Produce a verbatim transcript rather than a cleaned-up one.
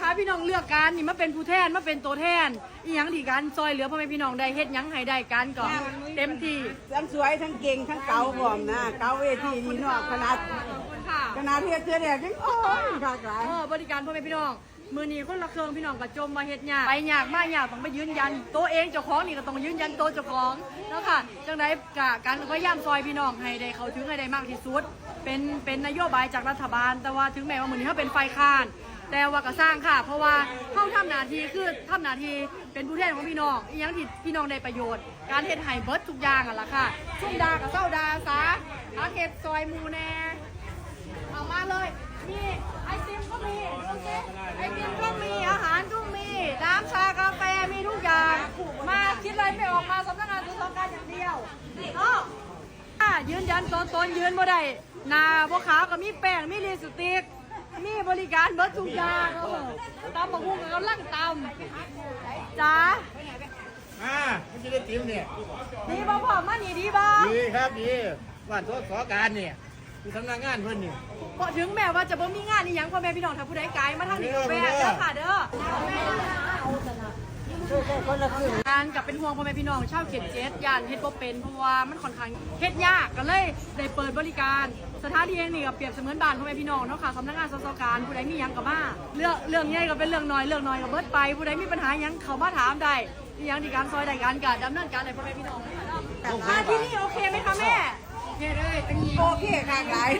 ถ้าพี่น้องเลือกกันนี่มาเป็นผู้แทนมาเป็นตัวแทนอีหยังที่การซอยเหลือพ่อแม่พี่น้องได้เฮ็ดหยังให้ได้กันก็เต็มที่ ทั้งสวยทั้งเก่งทั้งเก๋าพร้อมนะเก๋าเวทีนี่เนาะขนาด ค่ะ ขนาดเฮ็ดเทื่อแรกยังโอ้ยคักหลาย เออบริการพ่อแม่พี่น้องมื้อนี้คนละเครื่องพี่น้องก็จมมาเฮ็ดยากไปยากมายากต้องไปยืนยันตัวเองเจ้าของนี่ก็ต้องยืนยันตัวเจ้าของแล้วค่ะจังไดกะการพยายามซอยพี่น้องให้ได้เข้าถึงให้ได้มากที่สุด เป็นเป็นนโยบายจากรัฐบาล แต่ว่าถึงแม้ว่ามื้อนี้เขาเป็นฝ่ายค้าน แต่ว่าก็สร้างค่ะ เพราะว่าเขาทำหน้าที่คือทำหน้าที่เป็นผู้แทนของพี่น้องอีหยังที่พี่น้องได้ประโยชน์ การเฮ็ดให้เบิดทุกอย่างอ่ะล่ะค่ะซุ่มด่ากับเศร้าด่าซะหาเฮ็ดซอยหมู่แน่เอามาเลย มีไอติมก็มีดูสิไอติมก็มีอาหารก็มีน้ำชากาแฟมีทุกอย่างมาคิดอะไรไม่ออกมาสำนักงานสสการอย่างเดียวเนาะ ค่ะยืนยันตัวตนยืนบ่ได้หน้าบ่ขาวก็มีแป้งมีลิปสติก มีบริการเบิดทุกอย่างเออตำบักหุ่งก็กำลังตำจ้า อ่ามันจะได้ติมเนี่ย ดีบ่พ่อมานี่ดีบ่ ดีครับดีบ้านสสการเนี่ยอยู่สำนักงานเพิ่นนี่ พอถึงแม้ว่าจะบ่มีงานอีหยังพ่อแม่พี่น้องถ้าผู้ใดไกลมาทางนี้ก็แวะเด้อค่ะเด้อ คนละครึ่ง งานกับเป็นห่วงพ่อแม่พี่น้องชาวเขตเจ็ดย่านเฮ็ดบ่เป็นเพราะว่ามันค่อนข้างเฮ็ดยากก็เลยได้เปิดบริการ สถานที่แห่งนี้ก็เปรียบเสมือนบ้านพ่อแม่พี่น้องเนาะค่ะสำนักงานสสการผู้ใดมีหยังก็มาเรื่องเรื่องใหญ่ก็เป็นเรื่องน้อยเรื่องน้อยก็เบิดไป ผู้ใดมีปัญหาหยังเข้ามาถามได้มีหยังที่การซอยได้การก็ดำเนินการให้พ่อแม่พี่น้องนะคะเนาะอ่าที่นี่โอเคไหมคะแม่ โอเคคักหลาย